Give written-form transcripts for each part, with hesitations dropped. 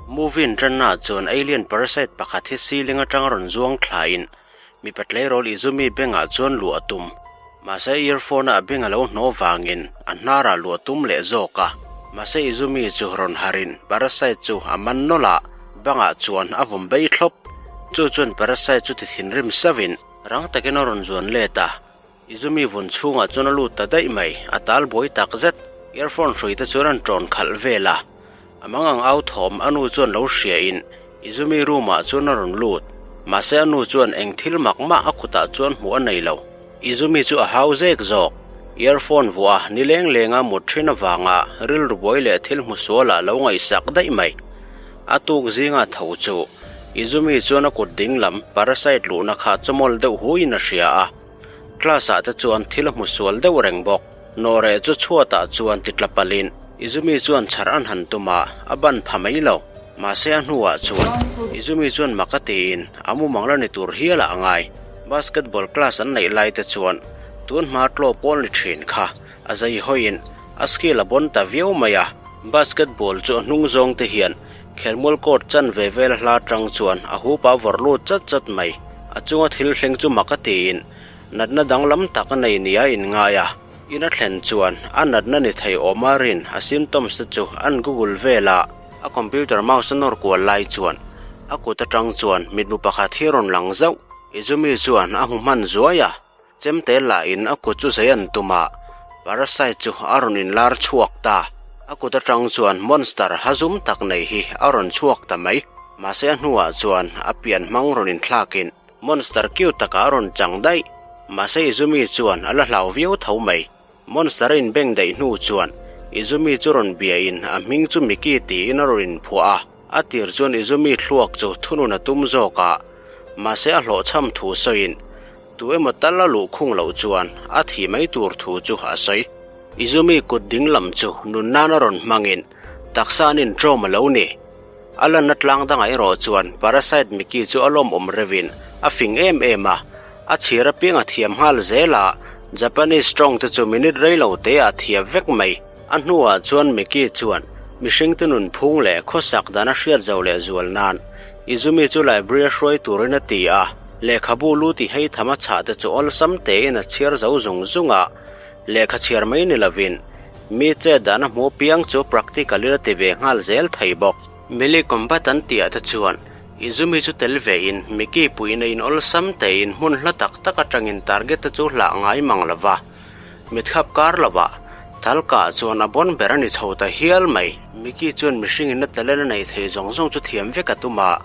Movie inṭannaah chuan alien parasite pakhat hi ceiling aṭanga rawn zuang thlain mipa tleirawl Izumi bengah chuan luh a tum. Mahse earphone-a a beng a lo hnawh vangin a hnarah luh a tum leh zawk a. Mahse Izumi chu rawn harhin parasite chu a man nawlh a, bangah chuan a vawm bei thlawp. Chu chuan parasite chu ti thinrim sauhin rang takin a rawn zuan let a. Izumi vun chhungah chuan a lut ta daih mai, a tal buai tak zet. Earphone hrui te chuan an ṭawn khalh vel a. A mangang au thawm a nu chuan lo hriain Izumi room ah chuan a rawn lut. Mahse a nu chuan eng thil mak mah a kutah chuan hmuh a nei lo. Izumi chu a hau zek zawk. Earphone vuah a ni leng lenga mut thin avanga rilru buai leh thil hmu sualah lo ngaihsak daih mai. A tuk zinga tho chu Izumi chuan a kut ding lam parasite luhna kha chawmawl deuh huiin a hria a. Class ah te chuan thil a hmu sual deuh reng bawk. Nawhreh chu chhuatah chuan ti tla palhin Izumi chuan chhar an han tum a, a ban pha mai lo. Mahse a hnuah chuan Izumi chuan mak a tiin a mumang la ni tur hialah a ngai. Basketball class an neih lai te chuan tun hma tlaw pawl ni thin kha a zai hawiin a skill a bawn ta viau mai a. Basketball chu a hnung zawng te hian Khelmual court chan ve vel hla tang chuan a hup a vawrh lut chat chat mai. A chunga thil thleng chu mak a tiin natna danglam tak a nei nia inngai a. In a thlen chuan a natna ni thei awm a rin a symptoms te chu an google vel a. A computer mouse a nawr kual lai chuan a kut atang chuan mitmu pakhat hi a rawn lang zauh. Izumi chuan a hmu hman zuai a. Chemte lahin a kut chu zei an tum a, Parasite chu a rawn inlar chhuak ta. A kut atang chuan monster hazum tak nei hi a rawn chhuak ta mai. Mahse a hnuah chuan a pian hmang rawn inthlakin monster cute takah a rawn chang daih. Mahse Izumi chuan a la hlau viau tho mai. Monster a inbeng daih hnu chuan Izumi chu rawn biain a hming chu Miki tiin a rawn inphuah a. A tir chuan Izumi thluak chu thunun a tum zawk a, mahse a hlawhchham thu sawiin Tu emaw tal a luh khung loh chuan a thih mai tur thu chu a sawi. Izumi kut ding lam chu nun nan a rawn hmangin taksa an inṭawm a lo ni. A lanna tlang dangah erawh chuan Parasite Miki chu a lawmawm reuhin a fing em em a, a chhir apiang a thiam nghal zel a, Japanese tawng te chu minute rei lo te ah thiam vek mai. A hnuah chuan Miki chuan mihringte nunphung leh khawsak dan a hriat zo leh zual nan Izumi chu library a hruai turin a ti a, lehkhabu lu ti hei tham a chhah te chu awlsam tein a chhiar zo zung zung a, lehkha chhiar mai ni lovin mi chet dan a hmuh piang chu practical in a ti ve nghal zel thei bawk. Melee combat an tih ah te chuan Izumi chu tel ve in Miki puiin a in awlsam tein hmun hla tak tak atangin target te chu hlah ngai mang lova. Mitkhap kar lovah Talka chuan a bawn ber a ni chho ta hial mai. Miki chuan mihringin a talent a neih theih zawng zawng chu thiam vek a tum a,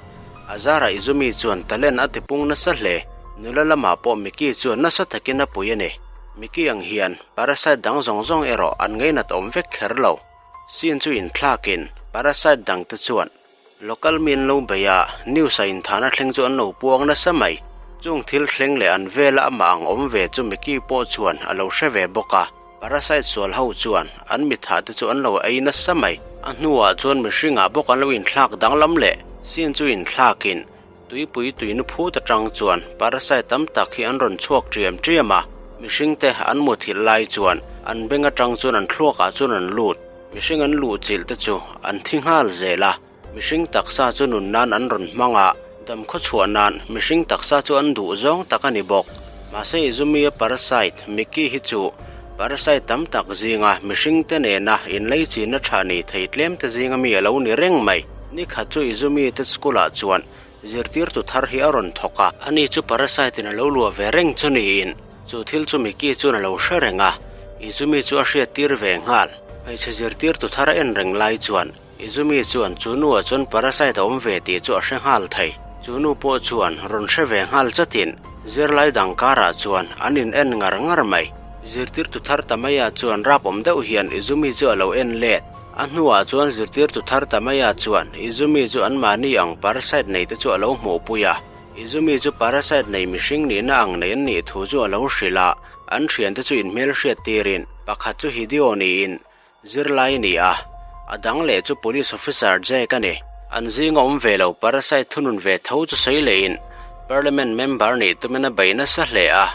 Azara Izumi chuan talent a tipung nasa hle. Nula lamah pawh Miki chuan nasa takin a pui a ni. Miki ang hian parasite dang zawng zawng erawh an ngainat awm vek kher lo. Scene chu inthlakin parasite dangte chuan Local mi an lo bei a, news a inthahna thleng chu an lo puang nasa mai. Chung thil thleng leh an vela amah ang awm ve chu Mickey pawh chuan a lo hre ve bawk a. Parasite sual ho chuan an mithah te chu an lo ei nasa mai. A hnuah chuan mihringah bawk an lo inthlak danglam leh scene chu inthlakin tuipui tuinu phut atang chuan parasite tam tak hi an rawn chhuak ṭiam ṭiam a. Mihringte an muthilh lai chuan an beng atang chuan an thluakah chuan an lut. Mihring an luh chilh te chu an thi nghal zel a, mihring taksa chu nun nan an rawn hmang a, dam khaw chhuah nan mihring taksa chu an duh zawng tak a ni bawk. Mahse Izumi-a parasite Miki hi chu parasite tam tak zinga mihring te nena inleichinna tha nei thei tlem te zinga mi a lo ni reng mai. Ni khat chu Izumi te school ah chuan zirtirtu thar hi a rawn thawk a, ani chu parasite in a lo luah ve reng chu niin Chu thil chu Miki chuan a lo hre reng a, Izumi chu a hriattir ve nghal. Hmeichhe zirtirtu thar a en reng lai chuan Izumi chuan chu nuah chuan parasite a awm ve tih chu a hre nghal thei. Chu nu pawh chuan rawn hre ve nghal chatin zirlai dang karah chuan an in en ngar ngar mai. Zirtirtu thar Tamaya chuan rap awm deuh hian Izumi chu a lo en let. A hnuah chuan zirtirtu thar Tamaya chuan Izumi chu anmahni ang parasite nei te chu a lo hmuhpui a. Izumi chu parasite nei mihring nihna ang nei an nih thu chu a lo hrilh a, an thiante chu inhmelhriat tirin pakhat chu Hideo niin zirlai a ni a, a dang leh chu police officer Jack a ni. An zinga awm ve lo parasite thunun ve tho chu sawi lehin parliament member nih tumin a bei nasa hle a,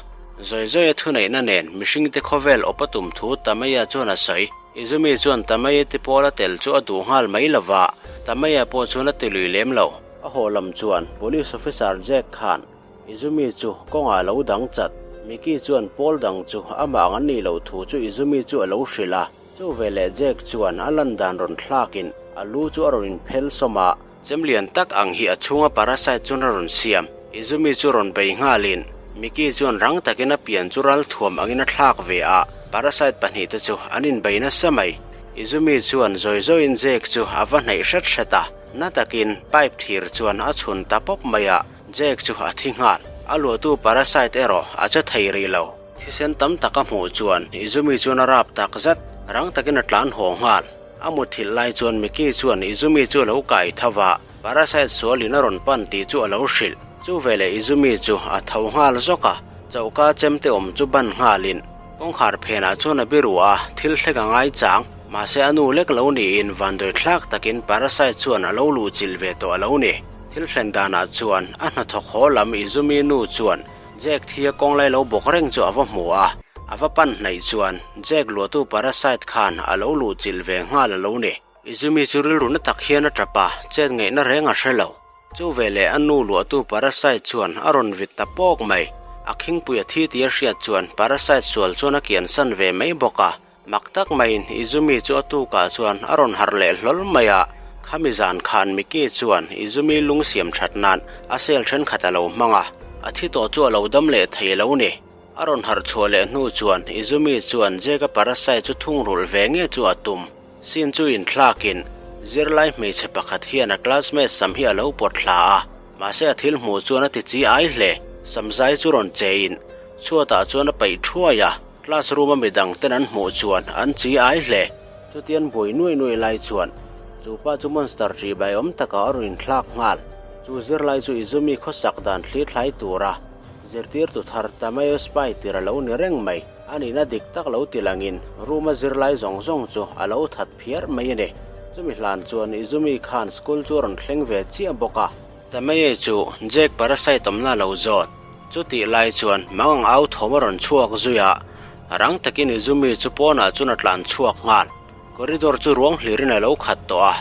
zawi zawi a thuneihna nen mihringte khawvel awp a tum thu Tamaya chuan a sawi. Izumi chuan Tamae te pawla tel chu a duh nghal mai lo va, Tamae pawh chuan a ti lui lem lo. A haw lam chuan Police Officer Jack khan Izumi chu kawngah a lo dang chat. Miki chuan pawl dang chu amah ang an nih loh thu chu Izumi chu a lo hrilh a. Chu veleh Jack chuan a lan dan rawn thlakin a lu chu a rawn inphel sawm a. Chem lian tak ang hi a chhunga parasite chuan a rawn siam. Izumi chu rawn bei nghalin Miki chuan rang takin a pian chu ral thuam angin a thlak ve a, parasite pahnihte chu an inbei nasa mai. Izumi chuan zawi zawiin Jack chu a va hnaih hret hret a, na takin pipe thir chuan a chhun ta pawp mai a, Jack chu a thi nghal. A luahtu parasite erawh a che thei rih lo. Thisen tam tak a hmuh chuan Izumi chuan a rap tak zet, rang takin a tlan haw nghal. A muthilh lai chuan Miki chuan Izumi chu a lo kai tho va, Parasite sualin a rawn pan tih chu a lo hrilh. Chu veleh Izumi chu a tho nghal zawk a, choka chemte awm chu ban nghalin kawngkhar phenah chuan a biru a, thil thleng a ngai chang. Mahse a nu lek lo niin vanduai thlak takin Parasite chuan a lo luhchilh ve tawh a lo ni. Thil thlen danah chuan a hnathawk haw lam Izumi nu chuan Jack thia kawnglai lo bawk reng chu a va hmu a, a va pan hnaih chuan Jack luahtu parasite khan a lo luhchilh ve nghal a lo ni. Izumi chu rilru na tak hian a tap a, chet ngaihna reng a hre lo. Chu veleh a nu luahtu parasite chuan a rawn vit ta pawk mai. A khingpui a thi tih a hriat chuan parasite sual chuan a kiansan ve mai bawk a. Mak tak maiin Izumi chu a tukah chuan a rawn harh leh hlawl mai a, khami zan khan Miki chuan Izumi lung siam that nan a cell thenkhat a lo hmang a, a thi tawh chu a lo dam leh thei lo ni. A rawn harh chhuah leh hnu chuan Izumi chuan Jake-a parasite chu thungrulh ve nge chu a tum. Scene chu inthlakin zirlai hmeichhe pakhat hian a classmate sam hi a lo pawt thla a, mahse a thil hmuh chuan a ti chi ai hle. Samzai chu rawn chein chhuatah chuan a paih thuai a. Class room a midang ten an hmuh chuan an chi ai hle. Chutian buai nuai nuai lai chuan chu pa chu monster ṭih bai awm takah a rawn inthlak nghal. Chu zirlai chu Izumi khawsak dan thli thlai tura zirtirtu thar Tamayo Spy tir a lo ni reng mai. A nihna dik tak lo ti langin room a zirlai zawng zawng chu a lo that phiar mai a ni. Chumi hlan chuan Izumi khan school chu a rawn thleng ve chiah bawk a. Tamayo chu Jack parasite awmna a lo zawt. Chutih lai chuan mang ang au thawm a rawn chhuak zui a, rang takin Izumi chu pawnah chuan a tlan chhuak nghal. Corridor chu ruang hlirin a lo khat tawh a,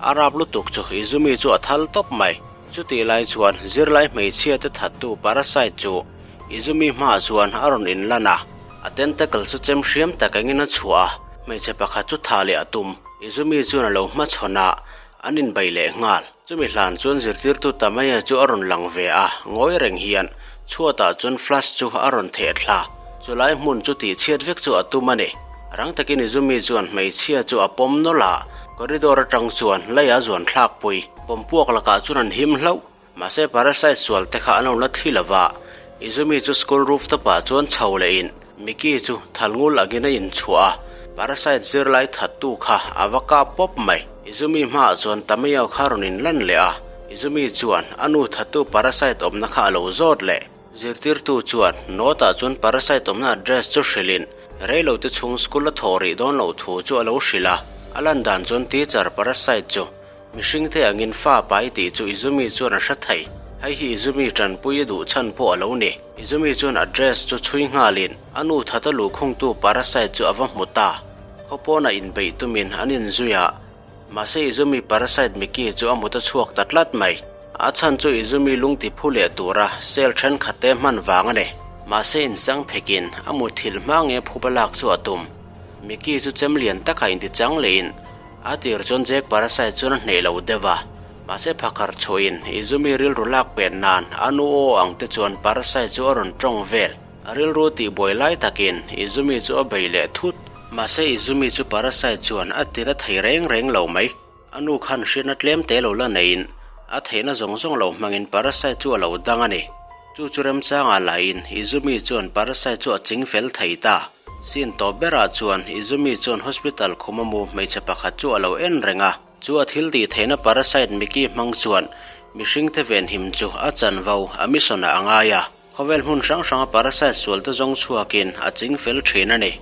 a rap lutuk chu Izumi chu a thal tawp mai. Chutih lai chuan zirlai hmeichhia te thattu parasite chu Izumi hmaah chuan a rawn inlan a, a tentacle chu chem hriam tak engin a chhuah a, hmeichhe pakhat chu thah leh a tum. Izumi chuan a lo hmachhawn a, an inbei leh nghal. Chumi hlan chuan zirtirtu Tamaia chu a rawn lang ve a, ngawi reng hian chhuatah chuan flash chu a rawn theh thla. Chulai hmun chu tihchhiat vek chu a tum a ni. Rang takin Izumi chuan hmeichhia chu a pawm nawlh a, corridor atang chuan lei a zuan thlak pui. Pawm puak lakah chuan an him hlauh. Mahse parasite sual te kha an lo la thi lo va, Izumi chu school rooftop ah chuan chho lehin Miki chu thalngul angin a inchhuah a, parasite zirlai thattu kha a va kap pawp mai. Izumi hmaah chuan Tamiyo kha rawn inlan leh a, Izumi chuan a nu thattu parasite awmna kha a lo zawt leh. Zirtirtu chuan note ah chuan parasite awmna address chu hrilhin reilote chhung school a thawh rih dawn loh thu chu a lo hrilh a, a lan dan chuan teacher parasite chu Mihring te angin fa pai tih chu Izumi chuan a hre thei. Hei hi Izumi tanpui a duh chhan pawh a lo ni. Izumi chuan address chu chhui nghalin a nu thata luhkhungtu parasite chu a va hmu ta. Khaw pawnah inbeih tumin an inzui a, mahse Izumi parasite Miki chu a mut a chhuak ta tlat mai. A chhan chu Izumi lungti phu leh tura cell thenkhat te hman vang a ni. Mahse insang phekin a muthilh hma nge phuba lak chu a tum. Miki chu chem lian takah intichang lehin A tir chuan Jack Parasite chuan a hneh lo deuh a, mahse phakar chhuahin Izumi rilru lak pen nan a nu aw ang te chuan Parasite chu a rawn tawng vel. A rilru tih buai lai takin Izumi chu a bei leh thut. Mahse Izumi chu Parasite chuan a tir a thei reng reng lo mai. A nu khan hriatna tlem te lo la neiin a theihna zawng zawng lo hmangin Parasite chu a lo dang a ni. Chu chu remchangah lahin Izumi chuan Parasite chu a ching fel thei ta. Scene tawp berah chuan Izumi chuan hospital khum a mu hmeichhe pakhat chu a lo en reng a. Chu a thil tih theihna parasite Miki hmang chuan mihringte venhim chu a chanvo, a mission ah a ngai a. Khawvel hmun hrang hranga parasite sualte zawng chhuakin a ching fel thin a ni.